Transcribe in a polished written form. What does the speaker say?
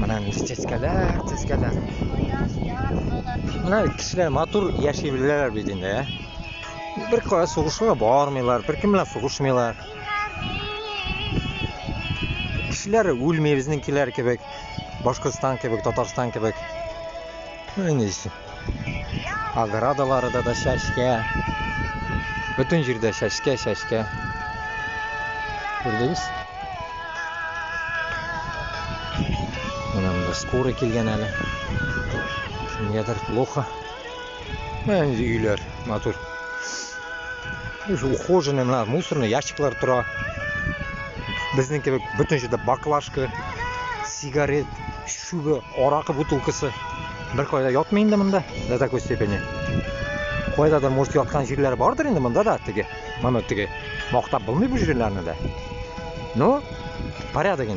Менә чәчкәләр, чәчкәләр. Менә кешеләр матур яши беләләр бит инде, ә. Бер кая сугышырга бармыйлар, бер кем белән сугышмыйлар. Кешеләр үлми безнекеләр кебек, Башкортстан кебек, Татарстан кебек. Ну, инде оградалары да чәчкә. Бөтен җирдә чәчкә, чәчкә. Күрдегез? Менә монда скорый килгән әле. Кемгәдер плохо. Менә инде өйләр матур. Уже ухоженный, менә мусорный ящиклар тора. Безнең кебек бөтен җирдә баклажка, сигарет, чүбе, аракы бутылкасы. Бер кайда ятмый инде монда до такой степени. Кайдадыр, может, яткан җирләр бардыр инде монда да теге. Моны теге мактап булмый бу җирләрне дә. Ну, порядок инде.